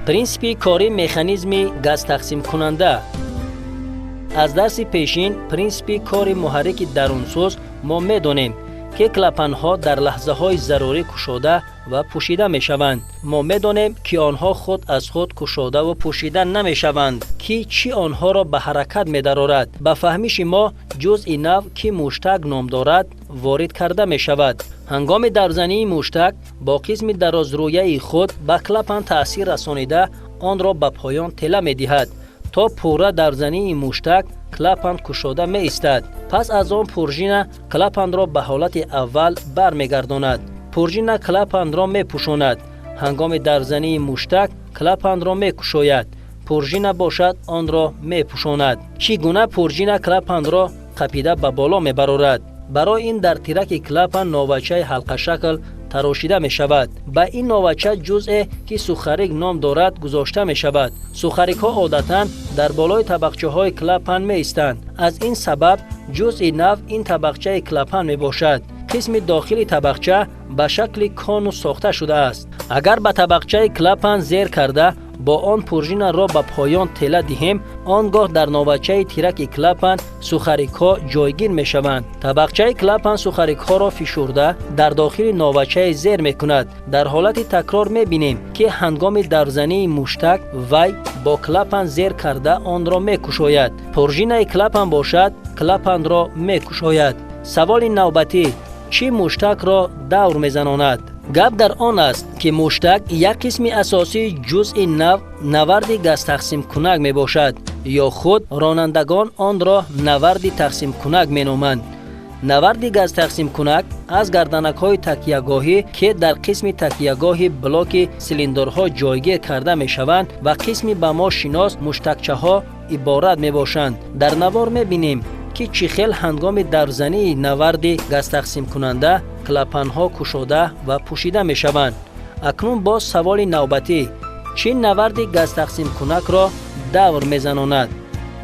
Принсипи кори механизми газтақсимкунанда. Аз дарси пешин принсипи кори муҳаррики дарунсӯз мо медонем, ки клапанҳо дар лаҳзаҳои зарурӣ кушода ва пӯшида мешаванд. Мо медонем, ки онҳо худ аз худ кушодаву пӯшида намешаванд, ки чӣ онҳоро ба ҳаракат медарорад. Ба фаҳмиши мо ҷузъи нав, ки муштак ном дорад, ворид карда мешавад. Ҳангоми даврзании муштак бо қисми дарозрӯяи худ ба клапан таъсир расонида, онро ба поён тела медиҳад. То пурра даврзании муштак клапан кушода меистад. Пас аз он пружина клапанро ба ҳолати аввал бармегардонад. Пружина клапанро мепӯшонад. Ҳангоми даврзании муштак клапанро мекушояд, пружина бошад, онро мепӯшонад. Чӣ гуна пружина клапанро қапида ба боло мебарорад? Барои ин дар тираки клапан новачаи ҳалқашакл тарошида мешавад. Ба ин новача ҷузъе, ки сухарик ном дорад, гузошта мешавад. Сухарикҳо одатан дар болои табақчаҳои клапан меистанд. Аз ин сабаб ҷузъи нав ин табақчаи клапан мебошад. Қисми дохили табақча ба шакли конус сохта шудааст. Агар ба табақчаи клапан зер карда, бо он пружинаро ба поён тела диҳем, он гоҳ дар новачаи тираки клапан сухарикҳо ҷойгир мешаванд. Табақчаи клапан сухарикҳоро фишурда, дар дохили новачаи зер мекунад. Дар ҳолати такрор мебинем, ки ҳангоми даврзании муштак вай бо клапан зер карда онро мекушояд, пружинаи клапан бошад, клапанро мекушояд. Саволи навбатӣ: чӣ муштакро давр мезанонад? Гап дар он аст, ки муштак як қисми асосии ҷузъи нав наварди газтақсимкунак мебошад ё худ ронандагон онро наварди тақсимкунак меноманд. Наварди газтақсимкунак аз гарданакҳои такягоҳӣ, ки дар қисми такягоҳи блоки силиндрҳо ҷойгир карда мешаванд, ва қисми ба мо шинос муштакчаҳо иборат мебошанд. Дар навор мебинем, ки чӣ хел ҳангоми даврзании наварди газтақсимкунанда клапанҳо кушода ва пӯшида мешаванд. Акнун боз саволи навбатӣ: чӣ наварди газтақсимкунакро давр мезанонад?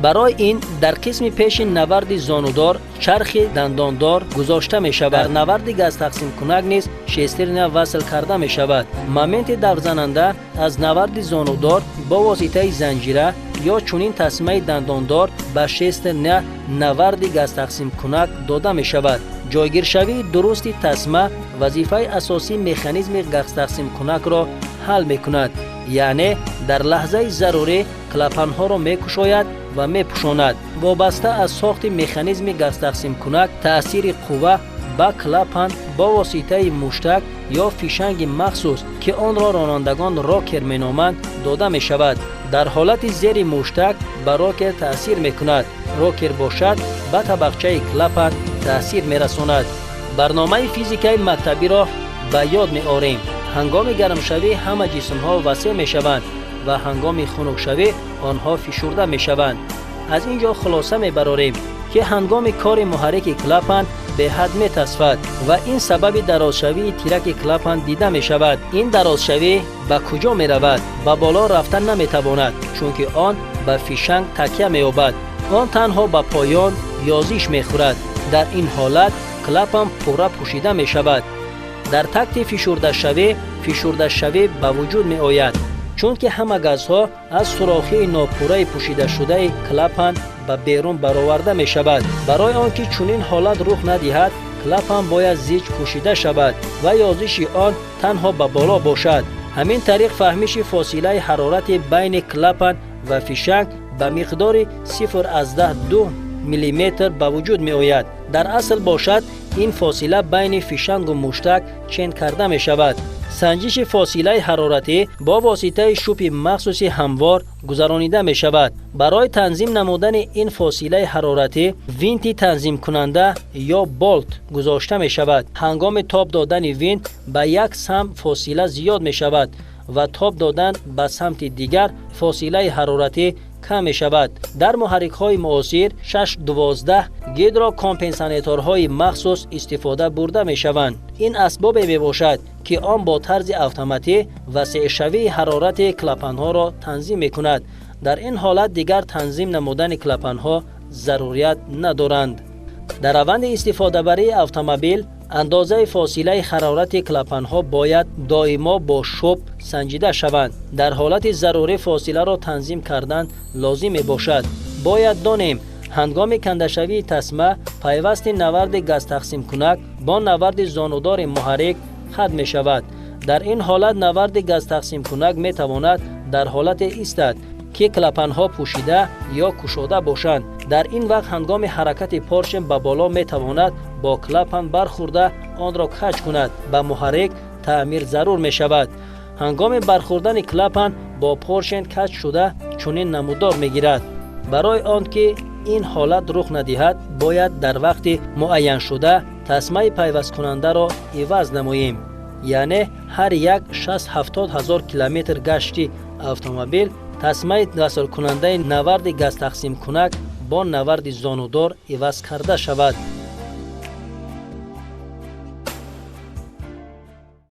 Барои ин дар қисми пеши наварди зонудор чархи дандондор гузошта мешавад. Дар наварди газтақсимкунак низ шестерня васл карда мешавад. Моменти даврзананда аз наварди зонудор бо воситаи занҷира ё чунин тасмаи дандондор ба шестерня наварди газтақсимкунак дода мешавад. Ҷойгиршавии дурусти тасма вазифаи асосии механизми газтақсимкунакро ҳал мекунад, яъне дар лаҳзаи зарурӣ клапанҳоро мекушояд ва мепӯшонад. Вобаста аз сохти механизми газтақсимкунак таъсири қувва ба клапан бо воситаи муштак ё фишанги махсус, ки онро ронандагон рокер меноманд, дода мешавад. Дар ҳолати зери муштак ба рокер таъсир мекунад, рокер бошад, ба табақчаи клапан таъсир мерасонад. Барномаи физикаи мактабиро ба ёд меорем. Ҳангоми гармшавӣ ҳама ҷисмҳо васеъ мешаванд ва ҳангоми хунукшавӣ онҳо фишурда мешаванд. Аз ин ҷо хулоса мебарорем, ки ҳангоми кори муҳаррики клапан беҳад метасфад ва ин сабаби дарозшавии тираки клапан дида мешавад. Ин дарозшавӣ ба куҷо меравад? Ба боло рафта наметавонад, чунки он ба фишанг такя меёбад. Он танҳо ба поён ёзиш мехӯрад. Дар ин ҳолат клапан пурра пӯшида мешавад. Дар такти фишурдашавӣ фишурдашавӣ ба вуҷуд меояд, чунки ҳама газҳо аз сурохии нопурраи пӯшидашудаи клапан ба берун бароварда мешавад. Барои он ки чунин ҳолат рух надиҳад, клапан бояд зич пӯшида шавад ва ёзиши он танҳо ба боло бошад. Ҳамин тариқ, фаҳмиши фосилаи ҳарорати байни клапан ва фишанг ба миқдори 0,2 миллиметр ба вуҷуд меояд. Дар асл бошад, ин фосила байни фишангу муштак чен карда мешавад. Санҷиши фосилаи ҳароратӣ бо воситаи шупи махсуси ҳамвор гузаронида мешавад. Барои танзим намудани ин фосилаи ҳароратӣ винти танзимкунанда ё болт гузошта мешавад. Ҳангоми тоб додани винт ба як самт фосила зиёд мешавад ва тоб додан ба самти дигар фосилаи ҳароратӣ кам мешавад. Дар муҳаррикҳои муосир 6-12 гидрокомпенсаторҳои махсус истифода бурда мешаванд. Ин асбобе мебошад, ки он бо тарзи автоматӣ васеъшавии ҳарорати клапанҳоро танзим мекунад. Дар ин ҳолат дигар танзим намудани клапанҳо зарурият надоранд. Дар раванди истифодабарии автомобил Андозаи фосилаи ҳарорати клапанҳо бояд доимо бо шӯб санҷида шаванд. Дар ҳолати зарурӣ фосиларо танзим кардан лозим мебошад. Бояд донем, ҳангоми кандашавии тасма пайвасти наварди газтақсимкунак бо наварди зонудори муҳаррик хат мешавад. Дар ин ҳолат наварди газтақсимкунак метавонад дар ҳолате истад, ки клапанҳо пӯшида ё кушода бошанд. Дар ин вақт ҳангоми ҳаракати поршен ба боло метавонад бо клапан бархӯрда, онро каҷ кунад. Ба муҳаррик таъмир зарур мешавад. Ҳангоми бархӯрдани клапан бо поршен каҷ шуда, чунин намудор мегирад. Барои он ки ин ҳолат рух надиҳад, бояд дар вақти муайяншуда тасмаи пайвасткунандаро иваз намоем, яъне ҳар як 60-70 ҳазор километр гашти автомобил тасмаи васлкунандаи наварди газтақсимкунак бо наварди зонудор иваз карда шавад.